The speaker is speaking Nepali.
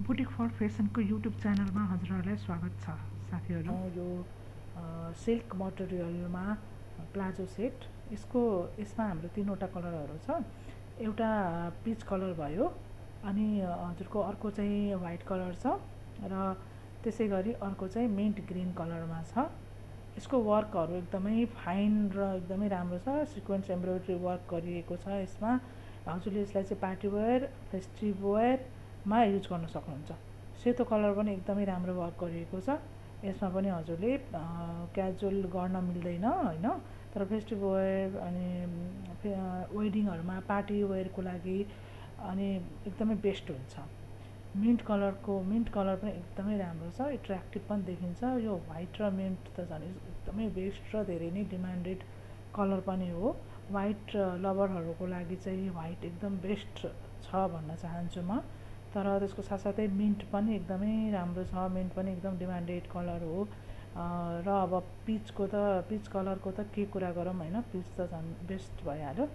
बुटिक फर फेसनको युट्युब च्यानलमा हजुरहरूलाई स्वागत छ साथीहरू। यो सिल्क मटेरियलमा प्लाजो सेट, यसमा हाम्रो तीनवटा कलरहरू छ। एउटा पिच कलर भयो, अनि हजुरको अर्को चाहिँ व्हाइट कलर छ, र त्यसै गरी अर्को चाहिँ मिन्ट ग्रीन कलरमा छ। यसको वर्कहरू एकदमै फाइन र एकदमै राम्रो छ। सिक्वेन्स एम्ब्रोइडरी वर्क गरिएको छ यसमा। हजुरले यसलाई चाहिँ पार्टी वेयर, फेस्टिभ वेयरमा युज गर्न सक्नुहुन्छ। सेतो कलर पनि एकदमै राम्रो वर्क गरिएको छ। यसमा पनि हजुरले क्याजुअल गर्न मिल्दैन हैन, तर फेस्टिभ वेयर अनि वेडिङहरूमा पार्टी वेयरको लागि अनि एकदमै बेस्ट हुन्छ। मिन्ट कलर पनि एकदमै राम्रो छ, एट्र्याक्टिभ पनि देखिन्छ। यो व्हाइट र मिन्ट त झन् एकदमै बेस्ट र धेरै नै डिमान्डेड कलर पनि हो। व्हाइट लभरहरूको लागि चाहिँ व्हाइट एकदम बेस्ट छ भन्न चाहन्छु म। तर त्यसको साथसाथै मिन्ट पनि एकदमै राम्रो छ। मिन्ट पनि एकदम डिमान्डेड कलर हो। र अब पिच कलरको त के कुरा गरौँ हैन, पिच त झन् बेस्ट भइहाल्यो।